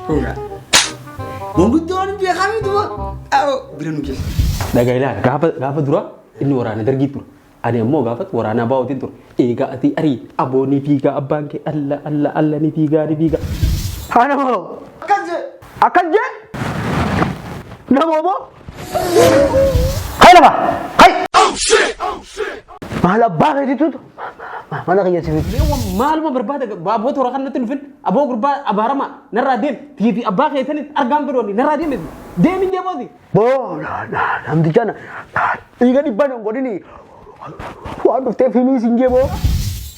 Fuudha. Manguddoon beekamii duba. Awoo bira nu geessi. Dhagaa ilaala gaafa gaafa dura inni waraana dargii ture. Ani ammoo gaafa waraana baa'ootiin ture. Eegaa ati arii aboo ni fiigaa abbaan kee alla alla alla ni fiigaa ni fiigaa. Haana moo? Akkas jee. Akkas jee? Namoo moo? Kai lafa! Kai! Maal abbaa keetitu mana kiyya si fide. Maaluma barbaada aboo toora kan natti dhufin aboo gurbaa abaarama narraa deem tiifi abbaa keessanitti argaan fedhoonni narraa deem deemin deemooti. Boo namticha dhiiga dhibbaa nan godhini waan dhufteef himii sin jee boo.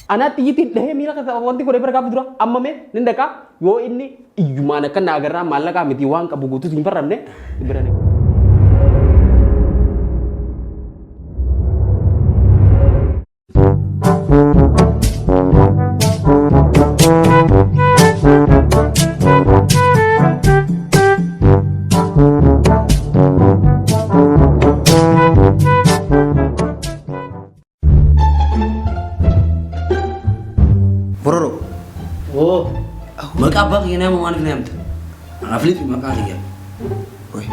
Anaatti iyyitiin dhahee miira keessa wanti godhee bira gaafa dura amma mee nin dhaqaa yoo inni iyyumaan akka na agarraa maallaqaa miti waan qabu guutuu hin farramne bira ni. Bororo. Oo. Maqaa abbaa kiyya nama maaliif na yaamta? Anaaf liqi maqaa kiyya. Oi.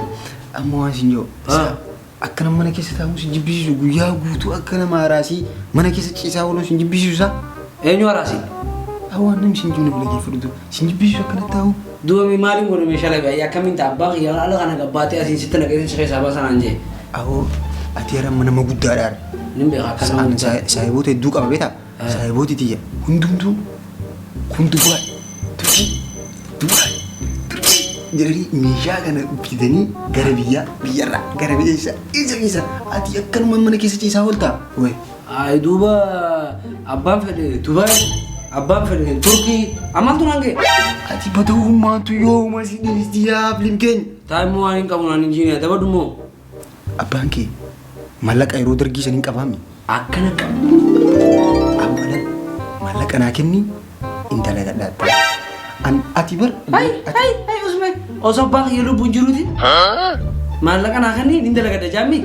Amma waan isin jiru. Akkana mana keessa taa'uun si jibbisiisu guyyaa guutuu akka nama haraasii mana keessa ciisaa ooluun si jibbisiisu isaa. Eenyu haraasii? Waan namni sin jiru dhaggeeffadhu si jibbisiisu akkana taa'u. Duuba mee maaliin godhe meeshaa lafa akkamiin ta'a abbaa kiyya ala kana gabbaatee asiin sitti naqee si keessaa baasanaan jee. Awoo ati yeroo amma nama guddaadhaan. Nin beeka akka nama guddaa. Saayiboota hedduu qaba beektaa? Saayibooti tiyya hundumtuu kun Dubaay, Turkii, Dubaay, Turkii jedhanii meeshaa kana fidanii gara biyyaa biyyarraa gara biyya isa isa isa ati akkanuma mana keessa ciisaa ooltaa? Wayi. Ay duuba abbaan fedhe Dubaay, abbaan fedhe Turkii ammaan tun hangee. Ati bata'ummaatu yooma si dhiisti yaa filim keenya. Taa'immoo waan hin qabu naan injiiniyaa dabadhu immoo. Abbaan kee mallaqa yeroo dargii san hin qabaami. Akkana qaba. Amma lan mallaqa naa kenni intala gadhaadha. An ati bar Hai hai hai Usman. Osoo abbaan kiyya lubbuun jiruuti. Maallaqa naa kenni ni dalagadha jaammi.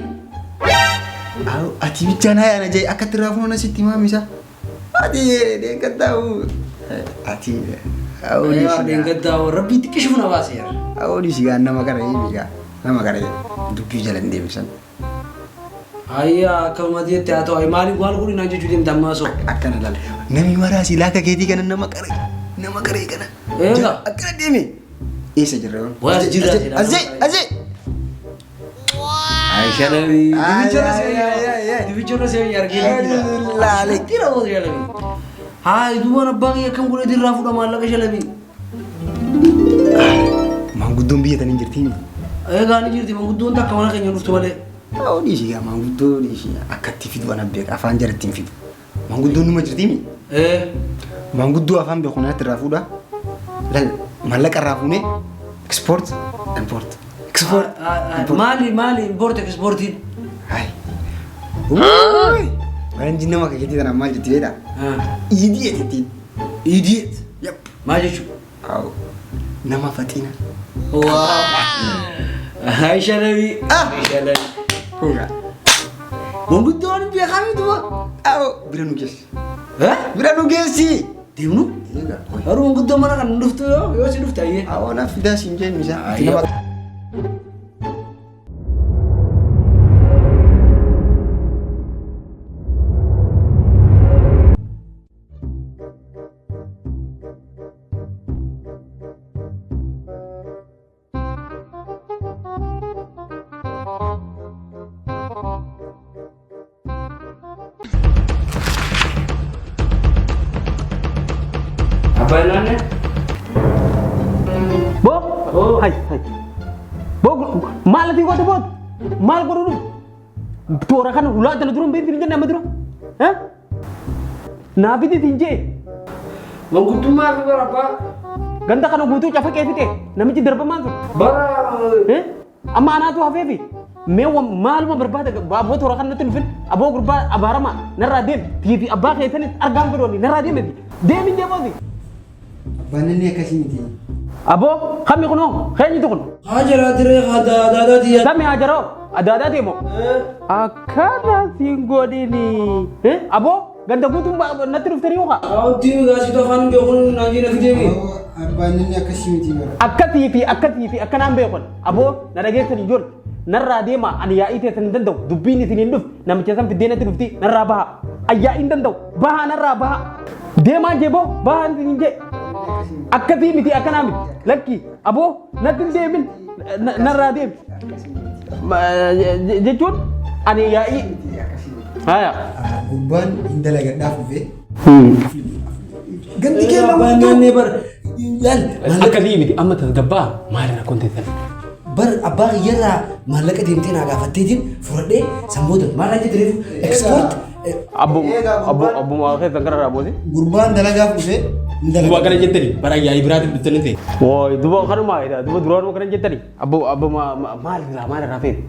Ati bichaan haa yaana jee akka itti raafuun ana sitti himaamisa. Ati deeggaddaa'u. Ati Deeggaddaa'u rabbii xiqqishuuf na baase yaa. Awwaanii sigaa nama kana eebigaa nama kana dubbii jala hin deebisan. Ayyaa akkuma jette haa ta'u maaliif waan godhi naan jechuu deemta ammaa osoo. Akkana laala. Namni maraa silaa akka keetii kana nama qaree nama qaree kana. Eega. Akkana deeme. Eessa jirra yoon? Waa as jirra. Azee azee. Shalabii. Ay, Dibicha irra see argee jira. Laale. Jira boo shalabii. Haa duubaan abbaa kiyya akkam godhee irraa fuudha maallaqa shalabii. Maanguddoon biyya tana hin jirtiin. Eegaa ni jirti maanguddoon takka mana keenya dhuftu malee. Ta'uu dhiisi gaa maanguddoo dhiisi akka itti fidu ana beeka afaan jara ittiin fidu. Maanguddoon numa jirtiimi. Ee. Maanguddoo afaan beeku natti irraa fuudha. Lal maallaqa irraa fuunee export import export import. Maali maali import exportiin. Hai. Wuuy. Faranjiin nama akka keetii tanaan maal jetti beektaa? Idiot jettiin. Idiot. Yep. Maal jechuudha? Aw. Nama faxina. Waa. Shalabii. Shalabii. Fuudha. Maanguddoon beekamii duuba. Aw bira nu geessi. Eh? Bira nu geessi. Deemnu? Garuu maanguddoon mana kan dhuftu yoo yoo si dhufte ayyee. Aw naaf fidaa siin jee misa. Ayyee. Abbaan naannoo? Boo hai hai. Boo maal ati goote boot? Maal godhu dhufu? Toora kana ulaa tana dura hin beektu hin jenne amma dura. Naa fidi hin jee. Manguddummaa fi bara abbaa. Ganda kana guutuu cafaqee fixe namichi darbamaan sun. Bara. Amma anaatu hafeefi. Mee maaluma barbaada aboo toora kan natti dhufin aboo gurbaa abaarama narraa deem tiifi abbaa keessanitti argaan fedhoonni narraa deem deemin deemooti. Abbaan inni akkasii miti. Aboo kamni kunoo keenyitu kun. Haa tiree haa daadaa tiyya. Sami haa jaroo adaadaa deemo. Akkana siin godhini. Aboo ganda guutuun natti dhuftanii yookaan. Awwaatti gaasitu afaan beekuun naan jee na fideemi. Abbaan inni akkasii miti bara. Akkasii fi akkasii fi akkanaan beekan aboo na dhageessan ijoollee narraa deema ani yaa'ii teessan hin danda'u dubbiin isin hin dhufne namicha san fiddeenatti dhufti narraa baha ayyaa'ii hin danda'u baha narraa baha deemaan jee boo baha isin hin jee akkasii miti akkanaa miti lakki aboo natti hin deemin narraa deemi jechuun ani yaa'ii haya. Gurbaan hin dalagadhaaf dhufee. Ganti kee Abbaan lama naannee bar laal maallaqa Akkasii miti amma tasgabbaa maali rakkoon teessan. bar abbaa kiyyarraa maallaqa deemtee naa gaafatteetiin fudhadhee sanboota maal jette reefu ekspoort Abbuma keessan gara raaboosi. Gurbaan dalagaaf dhufee hin Duba dalagaa. akkana jettani bara yaa'ii biraatiin dhuftanii ta'e. Wooy duba kanuma duba duraanuu akkana jettani abbo abbo maal irraa maal irraa feete.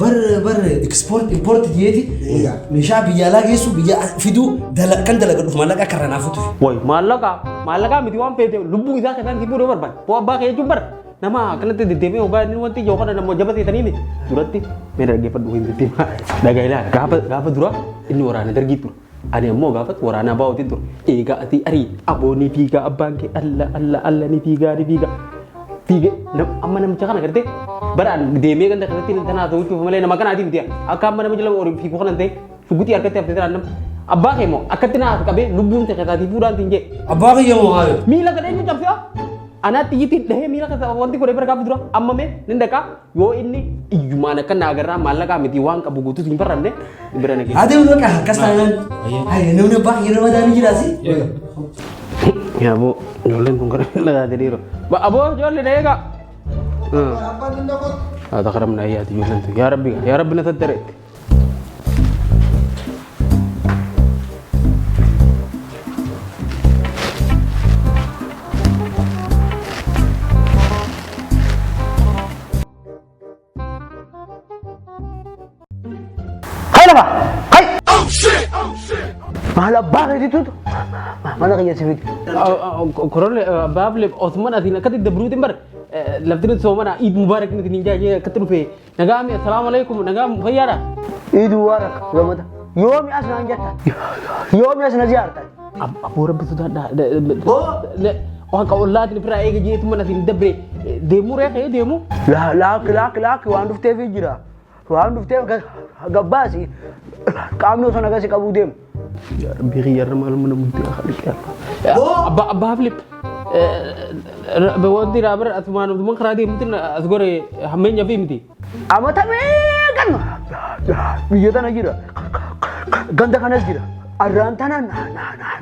Bar bar ekspoort impoort jeeti meeshaa biyya alaa geessu biyya fiduu kan dalagadhuuf maallaqa akka irraa naaf futuuf. Wooy maallaqa maallaqa miti waan feete lubbuu isaa keessaan si fuudhuu barbaade. Boo abbaa kee jechuun bara nama akkanatti deddeebi'ee hoggaa inni wanti ijoo kana nama jaba seetanii miti duratti mee dhaggeeffadhu hin deddeebi'a. Dhagaa ilaala gaafa gaafa dura inni waraana dargii ture. Ani ammoo gaafa waraana baa'uutiin ture. Eegaa ati arii aboo ni fiigaa abbaan kee alla alla alla ni fiigaa ni fiigaa. Fiige amma namicha kana gartee bara an deemee ganda kanatti tanaa ta'uchuuf malee nama kanaatii miti akka amma nama jala horii fiigu kanan ta'e shuguxii harkatti haftee tanaan nama abbaa kee immoo akkatti naa qabee lubbuun ta'e keessaatii fuudhaan siin jee Abbaa kiyya moo haayo? miila kana eenyu cabsee anaatti iyyitiin dhahee miila keessa wanti godhee bira gaafa dura amma mee nin dhaqaa yoo inni iyyumaan akka naa agarraa maallaqaa miti waan qabu guutuu siin farramne bira na geessa. Adeemu bakka akkas taanaan. Hayya namni abbaa kiyya nama daanii jiraasi. Aboo ijoolleen kun gara lagaa jedheeru. Aboo ijoollee na eegaa. Abbaan inni kottu. Haata karamna ayyaati ijoolleen tun yaa rabbi yaa rabbi na tattareetti. Kai lafa! Kai! Maal abbaa keetiitu mana kiyya si fide. Korole baafle Osman asiin akkatti dabruutiin bar lafti nuti soomana Iid Mubaarak nuti niin jaajee akkatti dhufe nagaami assalaamu alaikum nagaa fayyaadha. Iid Mubaarak gamada. Yoomi as naan jetta. Yoomi as na ziyaarta. Aboo rabbi sodaadha. Waaqa ollaatiin ofirraa eega jeetuma asiin dabre deemuu reeqee deemuu. Laakki laakki laakki waan dhufteef jira. Waan dhufteef gabbaasi qaamni osoo nagaa si qabuu deemu. Yaa rabbi kiyyarra maaluma na mudde khaliqi Allah. Abbaa abbaa Filip wanti raabar asumaan asumaan karaa deemutti as gore hammeenya fi miti. Amata meeqan biyya tana jira. Ganda kanas jira. Arraan tana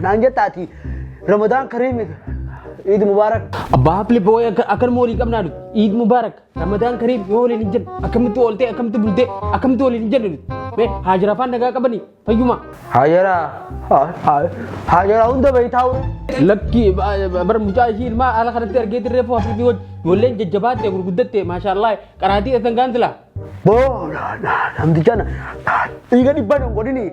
naan jettaati. Ramadaan Kariim Eid Mubaarak. Abbaa Filip wayi akkanuma walii qabnaa nuti. Eid Mubaarak Ramadaan Kariim yoo waliin hin jennu akkamitti ooltee akkamitti bultee akkamitti waliin hin jennu nuti. Mee haajira afaan nagaa qabanii fayyuma. Haajara Haajara hunda beektaa Lakki bar mucaa ishii ilmaa haala kanatti argee dirree foo Afrikii wajji ijoolleen jajjabaatte gurguddatte maashaallah qaraatii eessan gaan silaa. Boo namticha dhiiga dhibba hin godhini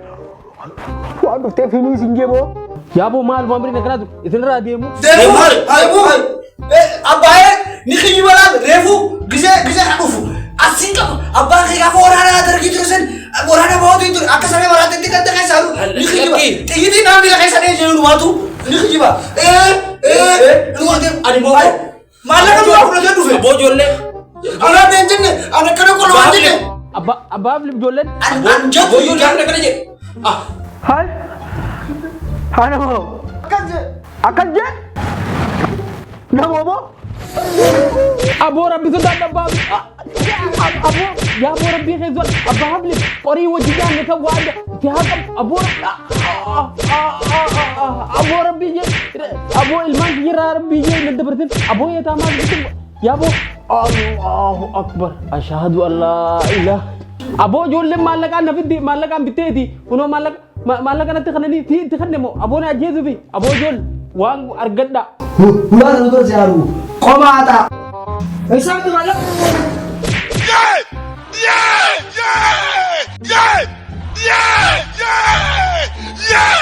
waan dhufteef himii sin jee boo. Yaaboo maal waan biriin akkanaa ture isinirraa deemu. Deemu deemu abbaayee ni kiyyi balaan reefu gisee gisee kan dhufu asiin qaba abbaan kee gaafa waraana dargii ture san waraana bahuutiin ture akka saree waraantetti ganda keessaa ni kiyyiba xiyyitiin namni miila keessa dhee jiru waatu ni kiyyiba ee ee ani moo maallaqa duraa fudhatee dhufe Aboo ijoollee. anaa hin jenne ana akkana qola waan jenne Abbaa abbaa Filip ijoolleen. an jedhu Aboo ijoollee akkana jedhe. Ah. Hai Ana moo akkas jee nama moo Aboo rabbi sodaadha abbaa aboo yaa aboo rabbii keessan abbaa Filip qorii wajji jaanne kan waan itti haa qabu aboo aboo rabbii jee aboo ilmaan kiyyarraa rabbii jee na dabarsin aboo yeetaa maal jechuun yaa aboo Allahu akbar ashhadu an laa ilaaha aboo ijoolleen maallaqaan na fidde maallaqaan bitteeti kunoo maallaqa maallaqa natti kananii fi itti kanne moo aboo na ajjeesuufi aboo ijoollee waan argadhaa. Hulaa sana dura si haaru qomaata. Eessaatti maallaqa? Yeah! Yeah! Yeah! Yeah! Yeah! Yeah!